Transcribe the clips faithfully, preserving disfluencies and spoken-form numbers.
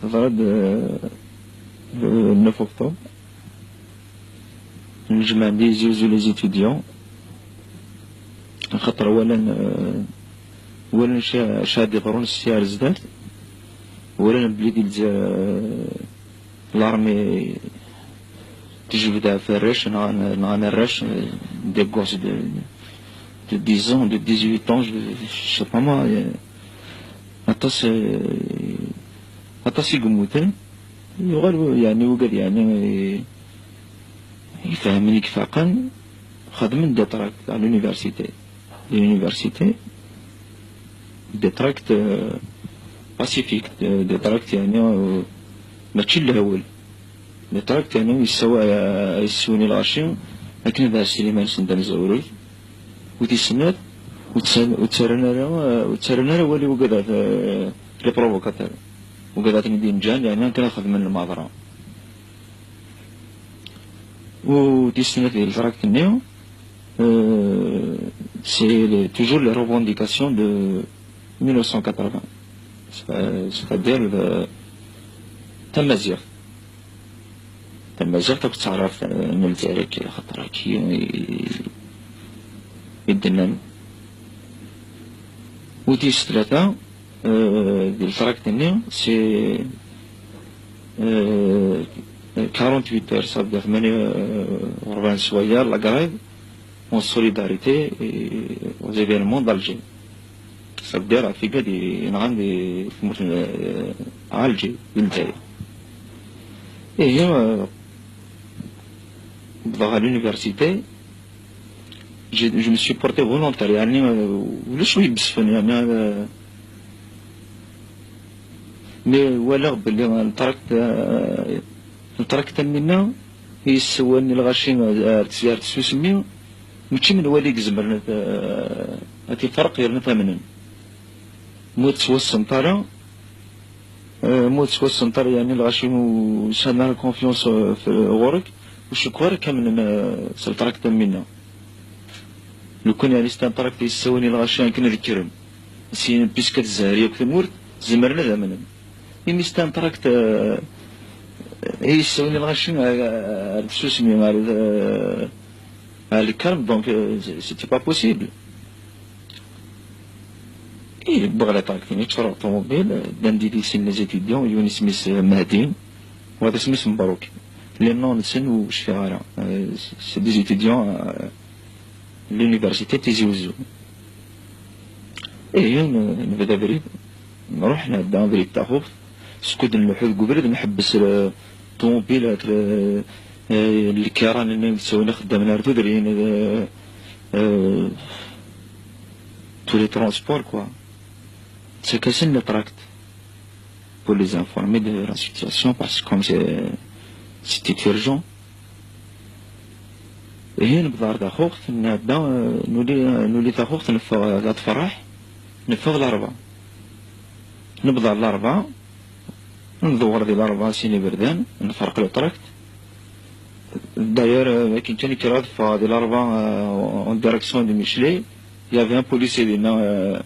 Teḍra-d, euh, le neuf octobre. Nejmeɛ-d Tizi Uzzu les étudiants, axaṭer walan, euh, walan ca-, ca d-iḍrun sya ar zdat. Walan belli di Lezzayer, euh, l'armée tejbed ɣef arrac, nɣan, nɣan arrac, euh, des gosses de, de dix ans, de dix-huit ans, je, je sais pas moi, euh, aṭas, euh, aṭas i yemmuten. Yuɣal, yeɛni, wigad, yeɛni, i, ifehmen, i ifaqen, xedmen des tracts à l'université. L'université, des tracts, euh, pacifiques, des, des tracts, yeɛni, euh, mačči n lehwal. Des tracts, yeɛni, yessawa-, yessewwen i lɣaci akken ad ɛassen iman-nsen d amezruy. U tis snat, ur tt-, ur ttarran ara, ur ttarran ara awal i wigad, euh, les provocateurs. Wigad aten-id-yenǧan, yeɛni, akken ad xedmen lmaḍra. U tis snat di le tract-nni, euh, c'est les, toujours les revendications de mille neuf cent quatre-vingts. C'est-, c'est-à-dire, euh, tamaziɣt. Tamaziɣt akked taɛrabt, euh, n Lezzayer, akka, axaṭer akka i, i d-nnan. U tis tlata, euh, di le tract-nni, c'est, euh, quarante-huit heures, ça veut dire ثمانية وأربعين سوايع, la grève en solidarité et aux événements d'Alger. Ça veut dire ɣef wigad yenɣan di tmurt n, euh, Alger, di Lezzayer. Ihi, euh, wwḍeɣ à l'université, je, je me suis porté volontaire, yeɛni, euh, ulac wi yebsfen, yeɛni, euh, mais walaɣ belli le tract, euh, le tract am winna i yessewwayen i lɣaci ar, ar tsusmi, mačči menwala i izemren ad, ad t-iferq yerna ad t-amnen. Ma ur tettwassneḍ ara, euh, ma ur tettwassneḍ ara, yeɛni, lɣaci ur sɛin ara confiance, euh, f-, ɣur-k, ur cukkeɣ ara k-amnen, euh, s le tract am winna. Lukan, yeɛni, c'est un tract i yessewwayen i lɣaci akken ad kkren. Syin, puisque ad tzehri akk tmurt, zemren ad amnen. Imi c'est un tract, euh, i yessewwayen i lɣaci ar, ar tsusmi, ar, euh, ar le calme, donc, euh, c'est, c'était pas possible. Ih, wwiɣ le tract-nni, ččureɣ ṭumubil, ddan-d yid-i sin les étudiants, yiwen isem-is, euh, Mahdi, wayeḍ isem-is Mebruk. Les noms-nsen ur cfiɣ ara. Euh, c'est des étudiants, euh, l'université Tizi Ouzou. Ihi, n-, nebda abrid, nruḥ, nɛedda abrid Taxuxt, skud nleḥḥu deg ubrid, nḥebbes, euh, ṭumubil, euh, euh, lkiran-nni yettawin ixeddamen ar tudrin, euh, euh, tous les transports, quoi. Ttakasen le tract pour les informer de la situation, parce que comme c'est, c'était urgent. Ihi nebḍa ar Taxuxt, nɛedda, euh, nuli, nuli Taxuxt, neffeɣ, euh, ad tferreḥ, neffeɣ Larebɛa. Nebḍa Larebɛa, nḍewwer di Larebɛa sin iberdan, nferq le tract. D'ailleurs, euh, akken kan i kkreɣ ad ffɣeɣ di Larebɛa, euh, en direction de Michley, il y avait un policier dinna, euh,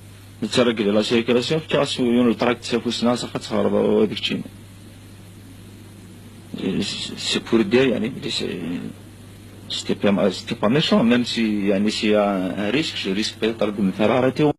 nettarra deg la circulation, fkiɣ-as yiwen le tract s afus-nneɣ, ad tɣerḍeḍ ad keččini. C'est pour dire, yeɛni, belli c'est, c'était pas, c'était pas méchant, même si, yeɛni, s'il y a un risque, je risque peut-être de me faire arrêter.